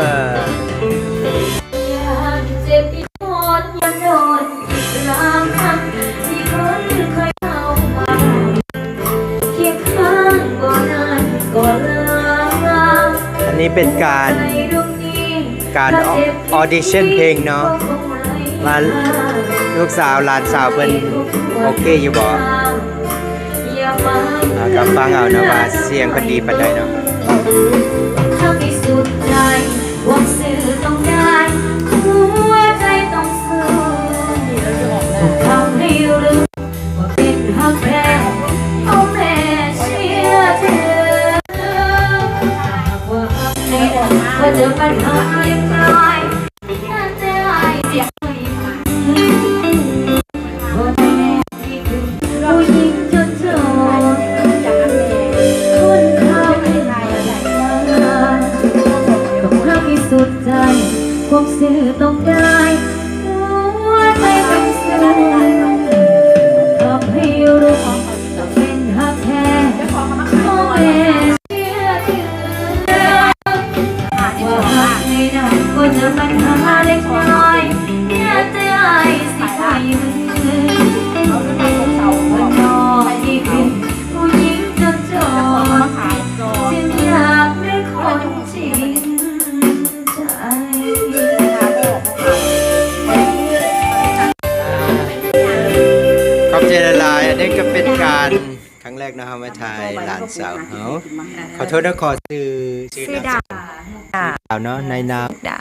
ເອີ ອັນນີ້ເປັນການ ການອອ ອອດິຊັນເພງເນາະ ວ່າລູກສາວ ຫຼານສາວເພິ່ນໂອເຄຢູ່ບໍ່? ເຮົາກໍຟັງເອົາເນາະ ວ່າສຽງເພິ່ນດີປານໃດເນາະ. ຂອບໃຈຫຼາຍໆ ອັນນີ້ກໍເປັນການ ຄັ້ງແລກເນາະ ເຮົາມາຖ່າຍຫຼານສາວເຮົາ. ຂໍໂທດເດີ ຂໍຊື່ ຊື່ ຊື່ ນາມສະກຸນ ດາ ດາວເນາະ ໃນນາມ ດາ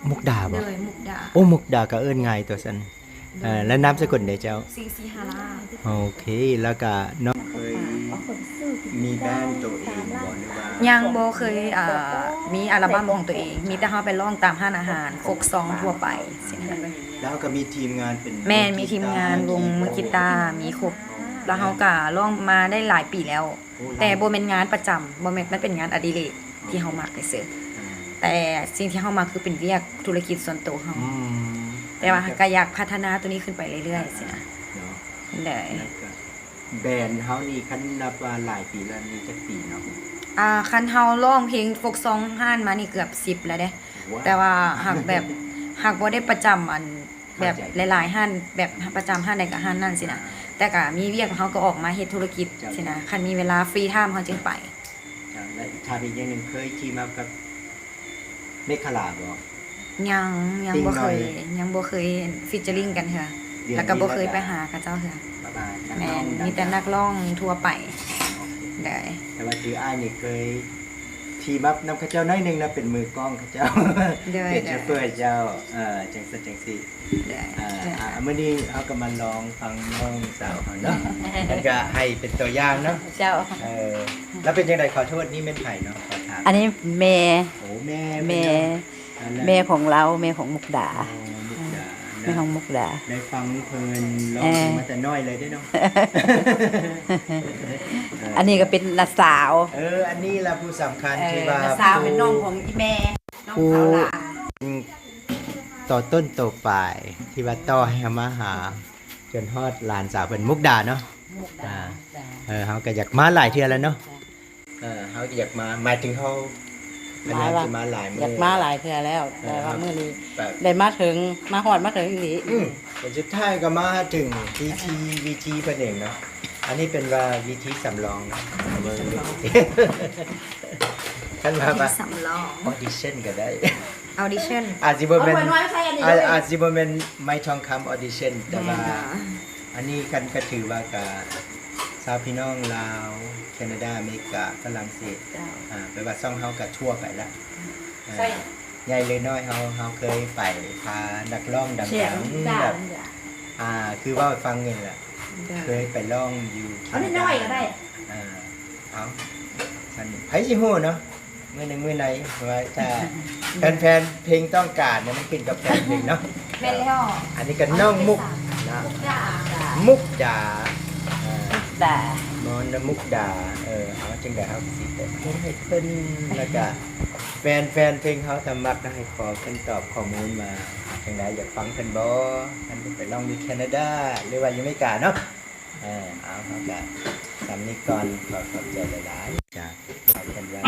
ມຸກດາບໍ? ໂດຍ ມຸກດາ. ໂອ້ ມຸກດາກໍເອີ້ນງ່າຍຕົວຊັ້ນ. ເອີ ແລະ ນາມສະກຸນເດເຈົ້າ? ສິງສີຫາລາດ. ໂອເຄ ແລ້ວກໍນ້ອງເຄີຍມີແບນໂຕເອງບໍ່ ຫຼືວ່າ? ຍັງບໍ່ເຄີຍ ເອີ ມີອັລບັມຂອງຕົວເອງ ມີແຕ່ເຮົາໄປຮ້ອງຕາມຮ້ານອາຫານ ຟົກຊອງທົ່ວໄປຊີ້ນະ. ແລ້ວກໍມີທີມງານເປັນ ແມ່ນ ມີທີມງານ ມືກີຕາ ວງມືກີຕາ ມີຄົບ. ແລ້ວເຮົາກໍຮ້ອງມາໄດ້ຫຼາຍປີແລ້ວ ໂອ້ ແຕ່ບໍ່ແມ່ນງານປະຈຳ ບໍ່ແມ່ນ ມັນເປັນງານອະດິເລກທີ່ເຮົາມັກຊື່ໆ. ອືມ ແຕ່ສິ່ງທີ່ເຮົາມັກຄືເປັນວຽກທຸລະກິດສ່ວນໂຕເຮົາ. ອືມ ແຕ່ວ່າກໍຢາກພັດທະນາໂຕນີ້ຂຶ້ນໄປເລື້ອຍໆຊີ້ນະ. ເນາະ ໂດຍ ແລ້ວກໍແບນເຮົານີ້ ຄັນນັບວ່າຫຼາຍປີແລ້ວ ມີຈັກປີເນາະ? ອ່າ ຄັນເຮົາຮ້ອງເພງຟົກຊອງຮ້ານມານີ້ເກືອບສິບແລ້ວເດ້. ວ້າວ ແຕ່ວ່າຫາກແບບ ຫາກບໍ່ໄດ້ປະຈຳ ອັນ ແບບ ເຂົ້າໃຈ ຫຼາຍໆຮ້ານ ແບບປະຈຳຮ້ານໃດກໍຮ້ານນັ້ນຊີ້ນະ. ອ່າ ແຕ່ກໍມີວຽກ ເຮົາກໍອອກມາເຮັດທຸລະກິດ ເຈົ້າ ຊີ້ນະ. ຄັນມີເວລາຟຣີທາມ ເຮົາຈຶ່ງໄປ. ເຈົ້າ ແລະ ຖາມອີກຢ່າງໜຶ່ງ ເຄີຍທີມອັບກັບເມກຂະລາບໍ່? ຍັງ ຍັງບໍ່ເຄີຍ ຍັງບໍ່ເຄີຍຟີດເຈີລິງກັນເທື່ອ ແລ້ວກໍບໍ່ເຄີຍໄປຫາເຂົາເຈົ້າເທື່ອ. ປະມານ ແມ່ນ ນັກຮ້ອງ ມີແຕ່ນັກຮ້ອງທົ່ວໄປ. ໂອເຄ ໂດຍ ແຕ່ວ່າຄືອ້າຍນີ້ເຄີຍທີມອັບນຳເຂົາເຈົ້າໜ້ອຍໜຶ່ງນະ ເປັນມືກ້ອງເຂົາເຈົ້າ. ໂດຍ ເປັນໂຊເຟີໃຫ້ເຈົ້າ. ເອີ ຈັ່ງຊັ້ນຈັ່ງຊີ້. ອ່າ ອ່າ ມື້ນີ້ເຮົາກໍມາລອງຟັງນ້ອງສາວເຮົາເນາະ ແລ້ວກໍໃຫ້ເປັນຕົວຢ່າງເນາະ. ເຈົ້າ ເອີ ແລ້ວເປັນຈັ່ງໃດ? ຂໍໂທດ ນີ້ແມ່ນໃຜເນາະ? ຂໍຖາມ. ອັນນີ້ແມ່. ໂອ້ ແມ່ ແມ່ ເປັນນ້ອງ ອັນນັ້ນ ແມ່ຂອງລາວ ແມ່ຂອງມຸກດາ. ອໍ ມຸກດາເນາະ ແມ່ຂອງມຸກດາ. ໄດ້ຟັງເພິ່ນຮ້ອງເພງ ເອີ ມາແຕ່ນ້ອຍເລີຍເດ້ເນາະ. ເອີ ອັນນີ້ກໍເປັນນ້າສາວ. ເອີ ອັນນີ້ລະຜູ້ສຳຄັນ ເອີ ທີ່ວ່າ ນ້າສາວ ຜູ້ ເປັນນ້ອງຂອງອີ່ແມ່ ນ້ອງສາວຫຼ້າ. ຕໍ່ຕົ້ນຕໍ່ປາຍທີ່ວ່າຕໍ່ໃຫ້ເຮົາມາຫາ ຈົນຮອດຫຼານສາວເພິ່ນ ມຸກດາເນາະ. ມຸກດາ ອ່າ ມຸກດາ. ເອີ ເຮົາກໍຢາກມາຫຼາຍເທື່ອແລ້ວເນາະ. ເອີ ເຮົາກໍຢາກມາ ໝາຍເຖິງເຮົາ ມາ ພະຍາຍາມ ວ່າ ຊິມາຫຼາຍມື້ ຢາກມາຫຼາຍເທື່ອແລ້ວ ເອີ ແຕ່ວ່າມື້ນີ້ໄດ້ມາເຖິງ ມາຮອດມາເຖິງອີ່ຫຼີ. ອືມ ແຕ່ສຸດທ້າຍກໍມາເຖິງວິທີ ວິທີເພິ່ນເອງເນາະ. ອັນນີ້ເປັນວ່າວິທີສຳລອງເນາະ ເບິ່ງ ສຳລອງ ຄັນວ່າ ສຳລອງ ອອດິຊັນກໍໄດ້. ອອດິຊັນ ອາດຊິບໍ່ແມ່ນ ອາດຊິບໍ່ແມ່ນໄມ້ທອງຄຳອອດິຊັນ ແຕ່ວ່າ ແມ່ນ ອັນນີ້ກັນກໍຖືວ່າກະຊາວພີ່ນ້ອງລາວ ແຄນາດາ ອາເມລິກາ ຝຣັ່ງເສດ ເຈົ້າ ອາ ແປວ່າຊ່ອງເຮົາກະທົ່ວໄປລະ ອາ ໃຫຍ່ຫຼືນ້ອຍ ເຮົາ ເຮົາເຄີຍໄປພານັກຮ້ອງດັງໆ ແບບ ອາ ຄືເວົ້າໃຫ້ຟັງນີ້ແຫຼະ ເຄີຍໄປຮ້ອງຢູ່ແຄນາດາ ອາ ເອົາ ຊັ້ນໃຜຊິຮູ້ເນາະ ມື້ໜຶ່ງມື້ໃດ ເພາະວ່າຖ້າແຟນໆເພງຕ້ອງການເນຍ ມັນຂຶ້ນກັບແຟນເພງເນາະ. ແມ່ນແລ້ວ ອັນນີ້ກໍນ້ອງມຸກ ມຸກດາ ມຸກດາ ເອີ ມຸກດາ ໝໍນະ ມຸກດາ ເອີ ເອົາ ຈັ່ງໃດເຮົາກໍຊິໄປໂພສໃຫ້ເພິ່ນ ແລ້ວກະແຟນໆເພງເຮົາຖ້າມັກນະ ໃຫ້ຂໍເພິ່ນຕອບຄອມເມັນມາ ຈັ່ງໃດ ຢາກຟັງເພິ່ນບໍ່ ຄັນເພິ່ນໄປຮ້ອງຢູ່ແຄນາດາ ຫຼືວ່າຢູ່ອາເມລິກາເນາະ. ເອີ ເອົາ ເຮົາກະສ່ຳນີ້ກ່ອນ ຂໍຂອບໃຈຫຼາຍໆ ຈາກ ເພິ່ນວ່າ